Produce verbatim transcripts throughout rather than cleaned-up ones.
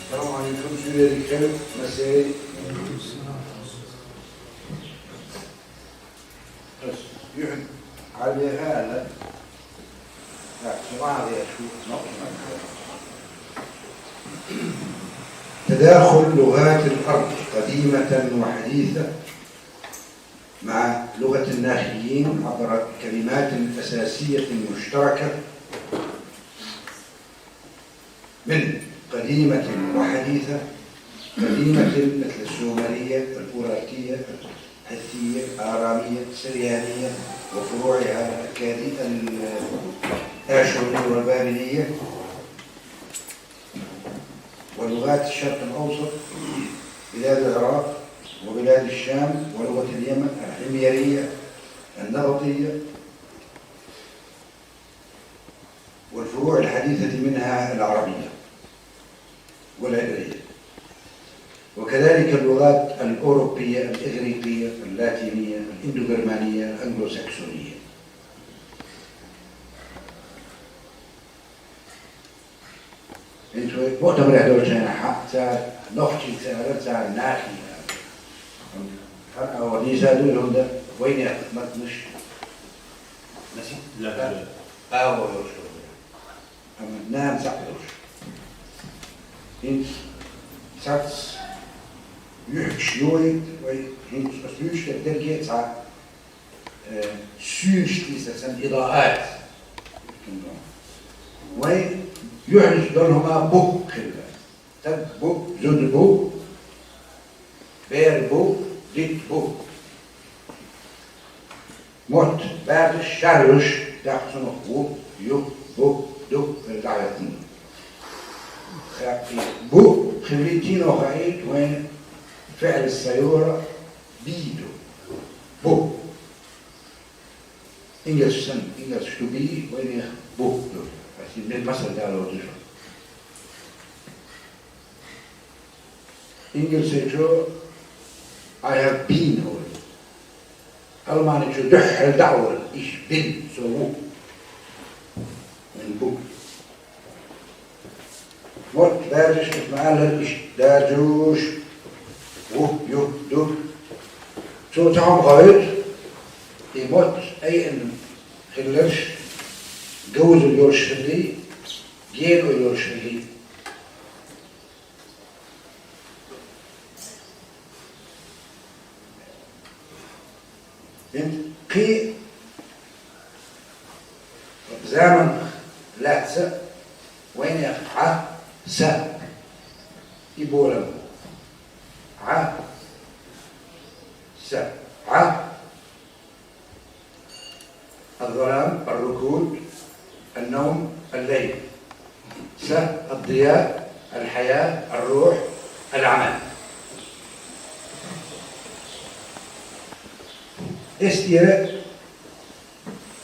السلام عليكم، شو داير كلب مسائي؟ بس يحب عليها لا. لا، شو ما هذا شو؟ تداخل لغات الأرض قديمة وحديثة مع لغة الناخيين عبر كلمات أساسية مشتركة من قديمة وحديثة. قديمة مثل السومرية، الأوراركية، الحثية، الآرامية، السريانية وفروعها الأكادي-، الآشورية والبابلية، ولغات الشرق الأوسط، بلاد العراق وبلاد الشام ولغة اليمن، الحميرية، النبطية، والفروع الحديثة منها العربية والعبرية، وكذلك اللغات الأوروبية، الإغريقية، اللاتينية، الإندوغرمانية، الأنجلوساكسونية. انتو مؤتمر هدول شينا حتى نوخشي سعر سعر ناخي. هل أوديسا دول هندا وين يا مدنش؟ نسي؟ لا، لا. آه، هو يوشو. أما نام سقيوش. إن ساتس يحكي شيوي، وي، إن ساتس يحكي تدرجة ساعة. آه، سوش تيسا سن إضاءات. وي يحرس دونهما بوك كلا. تد بوك، زود بوك، بير بوك، ديت بوك. موت، بعد الشرش، تحسن بوك، يوك، بوك، دوك، الدعوة. بوك، خليتينو خايت وين فعل السيورة بيدو. بوك. English سن، English to be، وين يخ بوك دول. عشان من مصر قالوا دول. English يجو، I have been أول. ألماني يجو، دح دعوة، ich bin so. من بوك. موت داجش اسمع لها إيش داجوش. وه يهدو. شو تعم غايت؟ يموت أي إن خلرش. جوز اليورش خلي. جيل اليورش خلي. فهمت؟ قي زمن لا س وين يا ع س يبولم ع س ع الظلام، الركود، النوم، الليل. س، الضياء، الحياة، الروح، العمل. إستيرة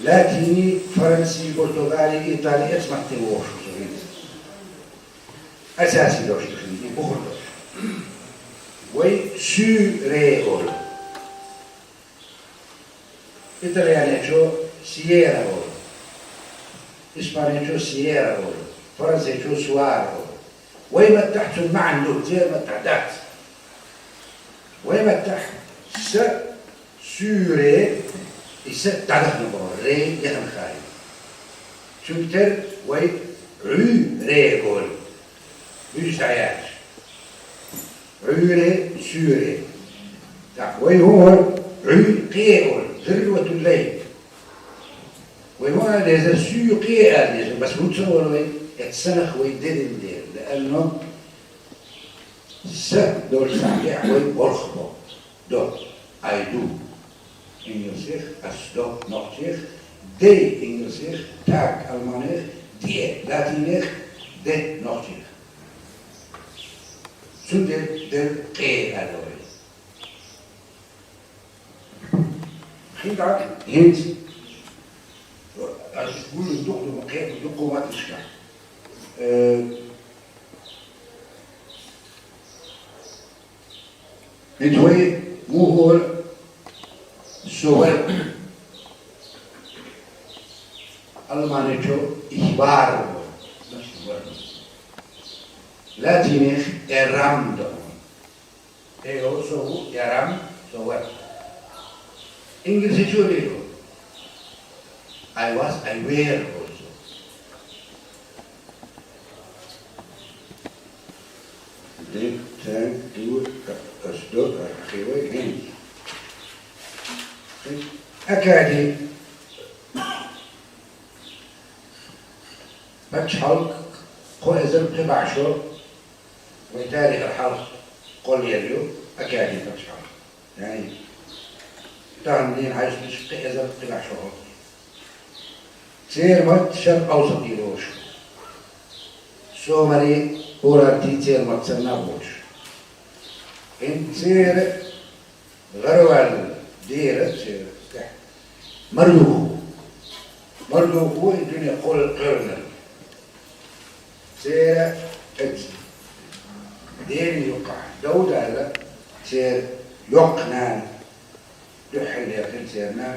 لاتيني، فرنسي، برتغالي، إيطالي، اسمع تيوش. أساسي دوش تخلي، بخور دوش. وي سوريول. إيطالياني شو سييرا أول. إسباني شو سييرا أول. فرنسي شو سوار أول. وين ما تحت معا لوت، زي ما تحت. وين ما تحت س، سوري، يس تعرف نبغى، ري يخن خاي. شو بتر، وي عو، ري أول. بيجي ساياش. عورة سورة. تاع ويهون عو قيئون ذروة الليل. ويهون ليزر سو قيئة ليزر بس هو تصور وين يتسنخ ويدير المدير، لأنه س دور ساقع ويبرخبه. دور أيدو إنجلسيخ، أسدو نوختيخ، دي إنجلسيخ، تاك ألمانيخ، دي لاتينيخ، دي نوختيخ. شو دير؟ دير قي هذا ولي. خيطة هند. أشكون دقوا مقيت دقوا ما تشكى. أه، هند هوي مو هو سوبر. ألمانيتو إخبار. نفس الوزن. Латинех эрам да. Э, со ву, эрам, со вар. Инглисичо лело. I was, I were also. Дик, тэнг, ду, ас, до, ас, хивэ, гэнг. Акади. Паччахьалкъ кхо эзар пхи бӀе шо, вай тарихера хьалха кхоллаелла ю Акади паччахьалкъ. Яни, тахан дийна хьаьжцӀа пхи эзар пхи бӀе шо хьалха. Церан мотт Шаркъ-Овсатий долуш. Сомали, Урартий церан мотт санна а болуш. ХӀинца церан гӀараваьлла дера церан тӀехь Мардух. Мардух ву и дуьне кхол-, кхоьллинарг. Церан оцу дерриг юккъахь Дауда аьлла, церан йоккха нана, дуьххьарлера хилла церан нана,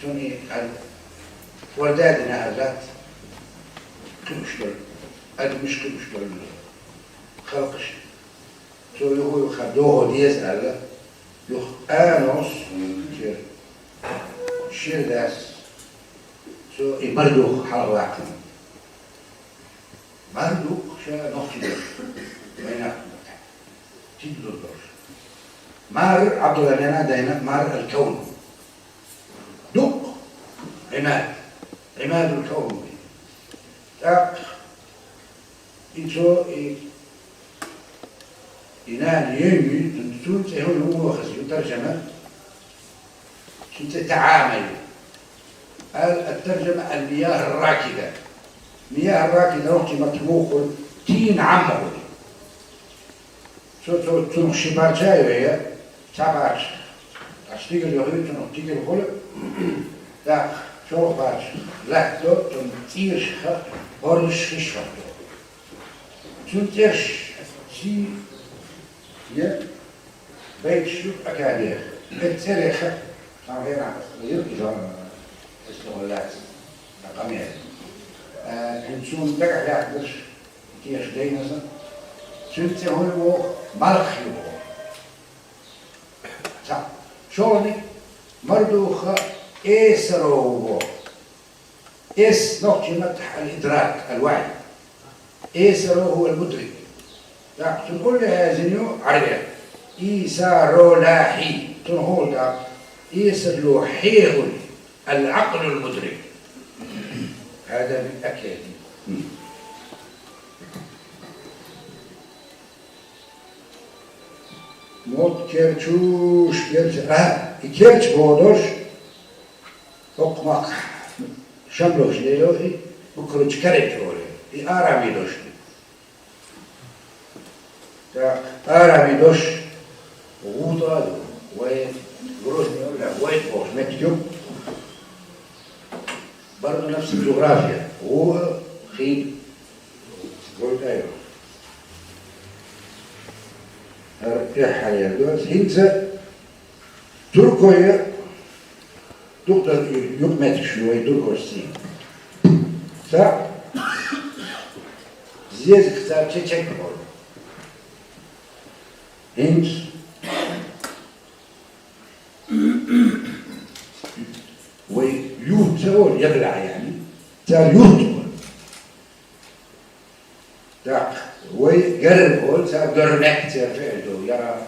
цунна и аьлла, вара даьдина аьлла, кхуьуш долу, адамаш кхуьуш долу халкъаш. Цо юха-юха дохо деза аьлла, юха къанош шира, шира даьс, цо и Мардух хьалха ваьккхина. Мардух ша нохчи долуш, вайнах тидам долуш. Мар Ӏабдулла нана дайна Мар аль-Кавни. Дукъ Ӏимад, Ӏимадул Кавни. ТӀаккха и цо, и, и нана йоьммий, цуьнан цӀе хӀун ю, муха хаза ю, таржама, цуьнан цӀе ТаӀама ю. Ал-, ат-таржама аль-мияхӀ ар-ракида. МияхӀ ар-ракида нохчийн маттахь муха хуьлу, тийна Ӏам хуьлу. Цо, цо, цунах ши парча а йойа, цхьа парча, аш тигар йохуьйту, цунах тигар хуьлу, тӀаккха шолгӀа парча латто, цунна цӀераш хӀотту, гӀорнаш хиш хӀотту. Цунна цӀераш сий я, байташ ю Акадех. Эцу цӀерех, цхьана хенахь аса йира и журнал, аса тӀе гӀо лаьцна, ткъа къамел. Э, хӀинца суна дагахь лаьттарш, Теша дайна сан. Цуьнан цӀе хӀун ю боху, Малх ю боху. Цхьаъ. ШолгӀаниг, Мардуха эсаро ву боху. Эс нохчийн маттахь аль-идрак, аль-ваъй. Эсаро хӀу аль-мудрик. ТӀаккха цунна уллехь яздина ю Ӏарбех. Ийсаро лахьи. Цунна хӀун ду тӀаккха? Эсарло хьехули. Аль-Ӏакълул-мудрик. Хьада бил-Акади. Мотт керчуш, керча, а, и керча боху дош, хӀокху махкахь шамлохуш лело и, буккаручу каретта олу, и арабий дош ду. ТӀаккха арабий дош гӀуда а ду, вай, Грозный а, вай бохуш меттиг ю. Барду нафс джуграфия, гӀу а, хин, гойта а ю. ХӀара тӀаьххьара яр ду аса. ХӀинца туркойн дукха дан юкъаметтигаш ю вай туркойн сий. Цхьаъ, зезагах цара чечек олу. ХӀинца вай юрт ца олу, яблахь яьлла, цара юрт олу. ТӀаккха вай герн олу, цара гермек церан фиъл ду, яра.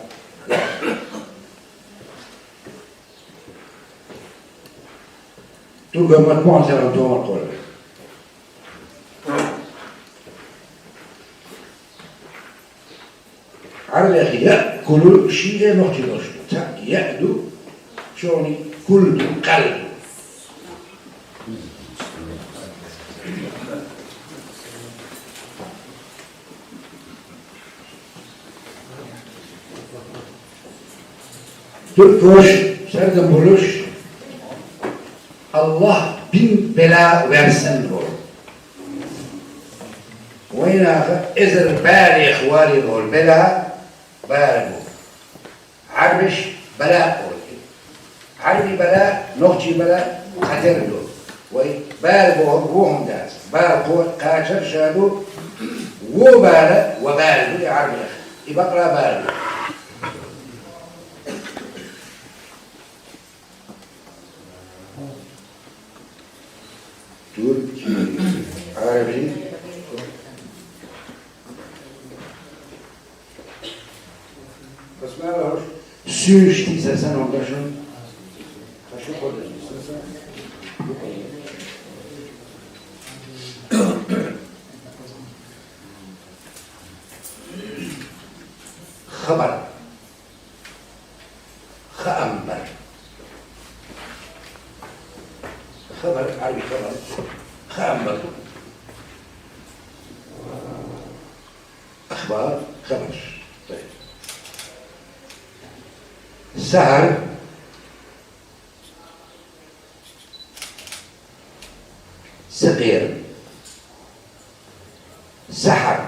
Туркойн мотт муьлхха церан томар кхолла. Ӏарбех яъкулу шиъ а нохчийн дош ду. Цхьаъ яъ ду, шолгӀаниг кул ду, кхаьл ду. Туркош, сардам болуш, Аллах бин бела ваьрсан волу. Вайнаха эзар балех валийна волу бела, бала бу. Ӏарбиш бала олу. Ӏарбий бала, нохчий бала кхетар ду. Вай бала бохург вон хӀума дац. Бала кхо-, кхачар ша ду, وبالة، وبالة، يا عربي. يبقى بال. تركي، عربي. بس ما لهوش. Sürüş diyse sen onda şunu. Kaşı koydun. خبر. خأنبر. خبر، عربي خبر. خأنبر. أخبار، خبر. طيب. سهر، سقير، سحر،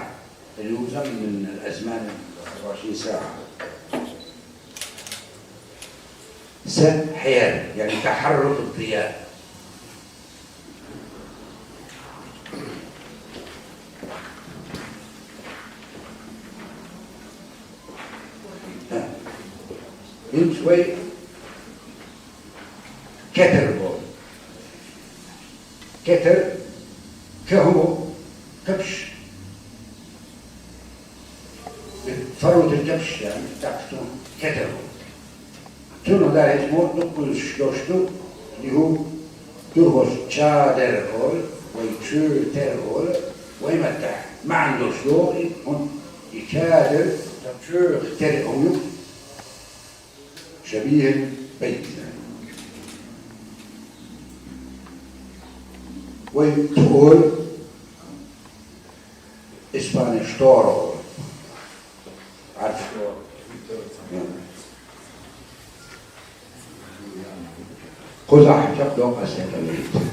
اللي هو زمن من الأزمان أربعة وعشرين ساعة. سحر، يعني تحرك الضياء. ها. من شوي كتر هو. كتر كهو كبش. ثروة الكبش، يعني، تاع شلون؟ كتر هو. شنو دار اسمه؟ نقول شلوشتو، اللي هو دوغوش تشادر هول، ويتشو تر هول، ويمتح. ما عنده شلو، هون يكادر، تشو تر هول. شبيه بيت. ويتقول إسبانيش تورو. عارف شلون؟ قزح شق لوق أسيتميت.